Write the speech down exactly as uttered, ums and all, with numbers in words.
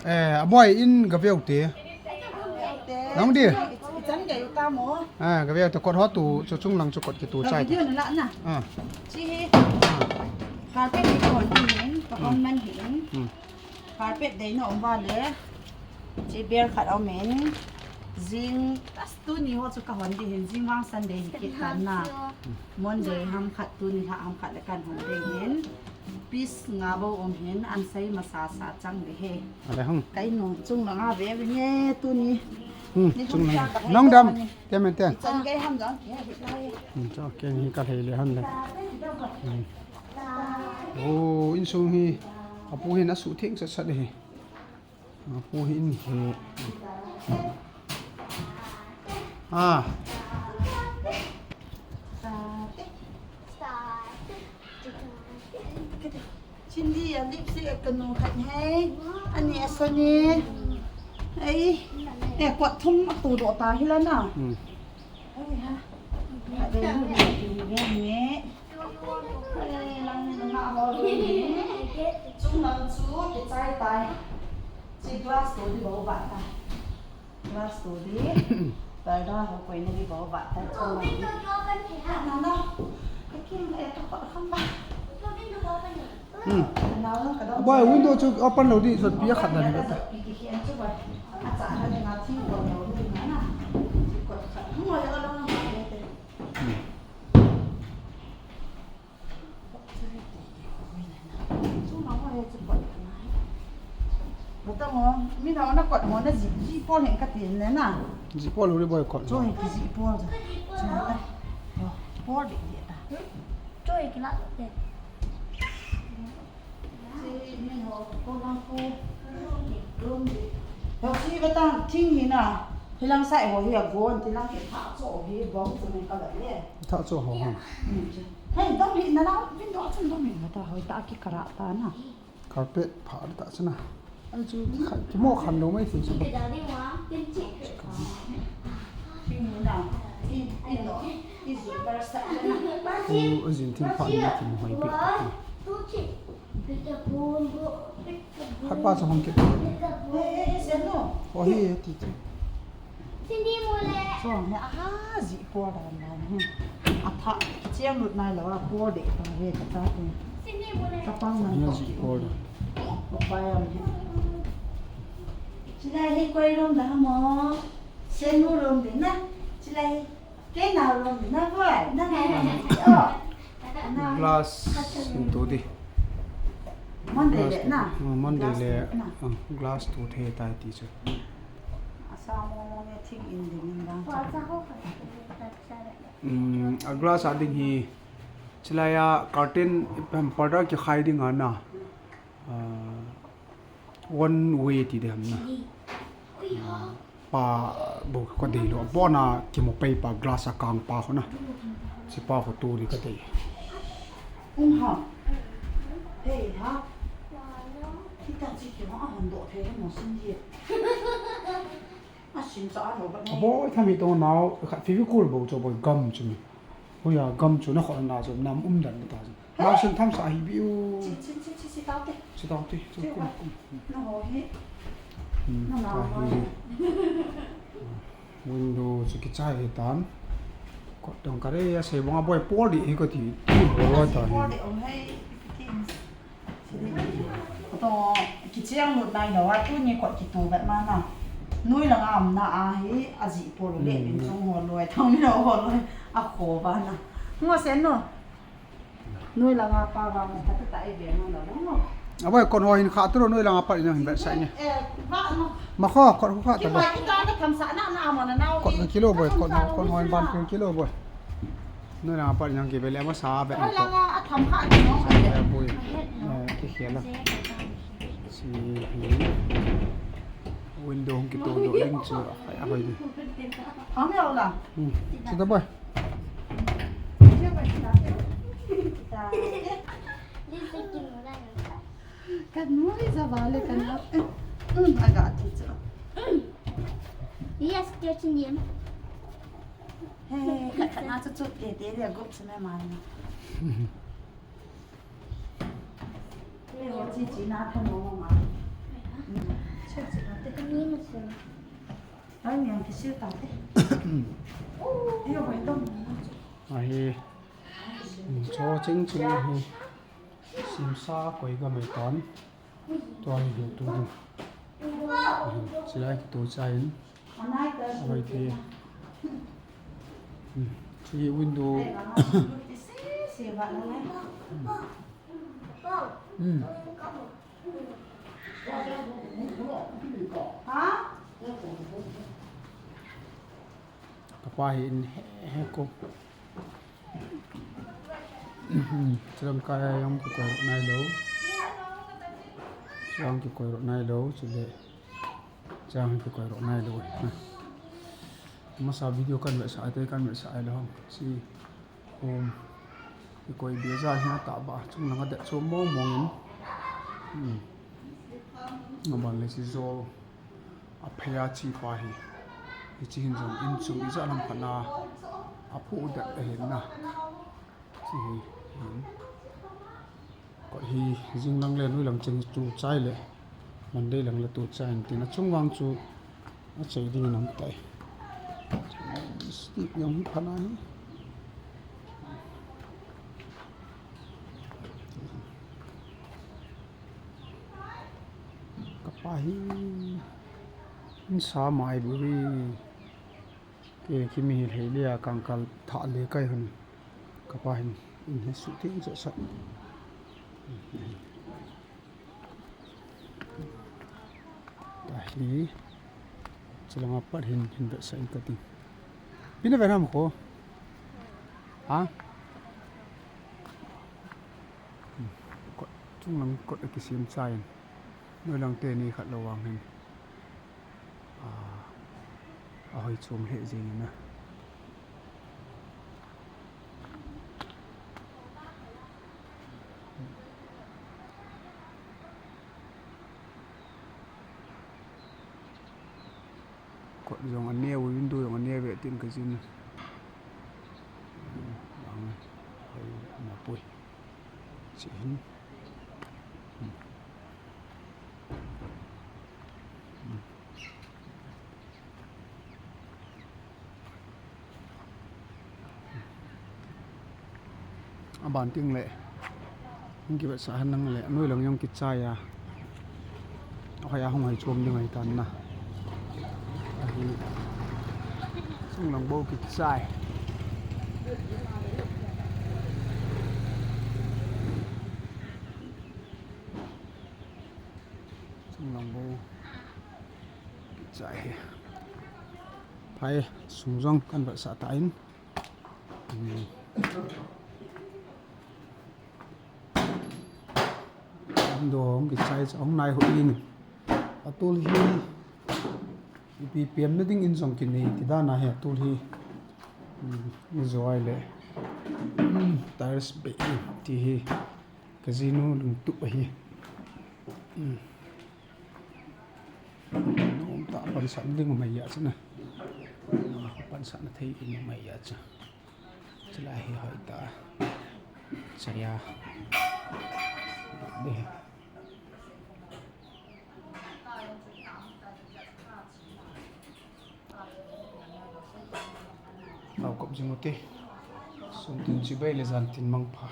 Eh, aboi in gaveu te. Nang di. Ichan gei uta mo. Ah, gaveu te kot ho tu, chu chung lang chu kot kitu chai. Video na la na. Ah. Chi hi. Carpet ni kon ni hin, ka kon man hin. Hmm. Carpet dei na om vale. Chi bel khat om in. Jing, as tuni ho chu ka hon di hin, jing vang Sunday hi kit tan na. Monday ham khat, tuni lha ham khat le kan hon di hin. Piece nga bou om hin, an sei masa sa chang di he. Ale hung. Kai nu chung lang a ve ve nge tuni. Hmm, chung lang. Nong dam, te men te. Chan gei ham jang ke he lai. Hmm, cho ke ni ka he le han le. Hmm. Oh, insung hi, apu hin asu theng sat sat hi. Apu hin hi. Ah. Cindy, a lipstick a kanu khat hai. Ani a sani. Ai. Eh, kot thum a tu do ta hi la na. Hmm. Ai ha. Ai, lang ni na ho. Chung lang chu kichai tai. Chi glass tu di bou ba ta. Glass tu di. Parda ho koi na di bou ba ta. Chung lang. Na na. Ka kim e to ko kham ba. Hmm. Boy, window chu open lou di, sot pi a khat dan hi ta. Hmm. Bata mo, mi na na kot mo na ji, ji pol hen ka tin le na. Ji pol uri boy kot. Chu hen ki ji pol. Chu ta. Yo, pol di di ta. Chu hen ki la de. Thing hi na, hilang sai ho hi a gon, tilang ke tha cho hi bong chu ni ka le. Tha cho ho ha. Hei, dam hi na na, window chun dam hi na ta, hoi ta ki kara ta na. Carpet pha ta chuna. Ai chu khan, ki mo khan lo mai si chu. Ko, a jin thing pha ni ki mo hoi pe. Khat pa chu hong kit. Ko hi ti ti. Chuang hi a ji por dan dan hi. A pha, chiang lut nai lo a por de ta ve ka ta ti. Ka pang nan ji por. Ko pa ya mi. Chilai hi koi room da mo. Senu room de na. Chilai hi. Kei na room de na boy. Na na na. Oh. Glass tu di. Monday le na. Monday le. Glass tu the ta ti chu. Asa mo mo nge thing in ding in dang. Um, a glass a ding hi, chilai a curtain, um, parda kikhai ding a na. Ah, one way ti de ham na. Ah, pa, bo ko dei lo. Bo na ki mo pei pa glass a kang pa ho na. Si pa ho tu ri ka dei. Um ha. Hey ha. Kita chi ki ho a hon do the mo sin ye. A sim sa a lo ba. Abo, tham hi tong nau, khat Fevicol bou chu boi gam chu mi. Hoiya gam chu na khol na chu nam um dan ta chu. Nau sun tham sa hi biu. Chi, chi, chi, chi, chi tau te. Chi tau te. Chi kum, kum. Na ho hi. Hmm, na na ta ho hi. Window chu kichai hi tan. Kot dong ka re ya sei bong a boi pol di hi ko ti. Pol di ong hei. To, kichiang lut nai lo a, tuni kot kitu vet ma na. Noi langa um na a hi, a ji pol le, hmm, pin chung ho loi, thang lo ho loi, a kho ba na. Ngo sen no. Noi langa pa ba ma ta ta e ve no lo ngo. A boi kon ho hin kha tu lo noi langa pa in hin vet sai ni. Eh, ba no. Ma kho, kot kho kha ta ba. Ki ma ki ta na tham sa na na mo na na. Kot kilo boi, kon, kon ho hin ban kilo boi. Noi langa pa in ki ve le ma sa ve. Noi langa a tham kha ni no. Sa ve boi. Eh, ki khia la. Si hi. Window hung kitu do ding chu. Ai, a hoi ni. Ang ya la. Hmm. Sita boy. Kan noi za vale kan la. Hmm, aga ti chu. Yes, ke chin yem. Hey, ka na chu chu te te le gup chu me ma ni. Chi chi na tha no ma. Ahi, cho ching ching hi. Simsa koi ka mai ton. Tua hi tu ding. Ahi, silai ki tu chain. Ahi ti. Hmm. Chi window. Hmm. Kapa hi in he, he ko. Chilang kaya jong kikoi nailou. Chilang kikoi nailou, chule. Chilang kikoi nailou. Masa video kan vetsah, ate kan vetsah lou. Si. Um, kikoi bia ja hi ta ba, chung langa det chu mong mong in. Hmm. Aban le si jol. A phei a chi pa hi. Hichi hin jong in chung ija lam khat na. A phu det ahin na. Chi hi. Hmm. Koi hi jing lang le noi lang cheng tu chai le. Monday lang le tu chai in tin a chung vang chu a chai ding in um tai. Stick jong hi pha na hi. Kapa hi in sa mai bu hi. Kei kimi hi lhei le a kangkal tha le kai hun. Kapa hin in he su ting sa sa. Tahi. Chulanga pat hin, hin vetsah in kati. Pina ve nam ko. Ha? Kot, chung lang kot a kisem chai in. Noi lang teni khat lou vang hin. A, a hoi chom lheh jeng in a. Kot jong a neo, window jong a neo ve tin ka jin. Ang, hoi, ma pui. Chi hin. Aban ting le. Hung kivetsah han lang le. Noi lang jong kichai a. Ahoi a hung hai chom ding ahi tan na. Ahi. Chung lang bou kichai. Chung lang bou kichai hi. Phai, sung jong kan vetsah ta in. Hmm. Dong kichai cha hung nai ho in. Atul hi ipi piam na ding in jong kinei ti dan ahi atul hi. Hmm, joi le. Hmm, tiles be ti hi. Ka jinu lungtup ahi. Hmm. Nom ta pansat ding um ahi a chu na. Pansat na thei in um ahi a chu. Chulai hi hoi ta. Chaya. De. Lau kop jing ute. Sun tin chibai le jan tin mangpha.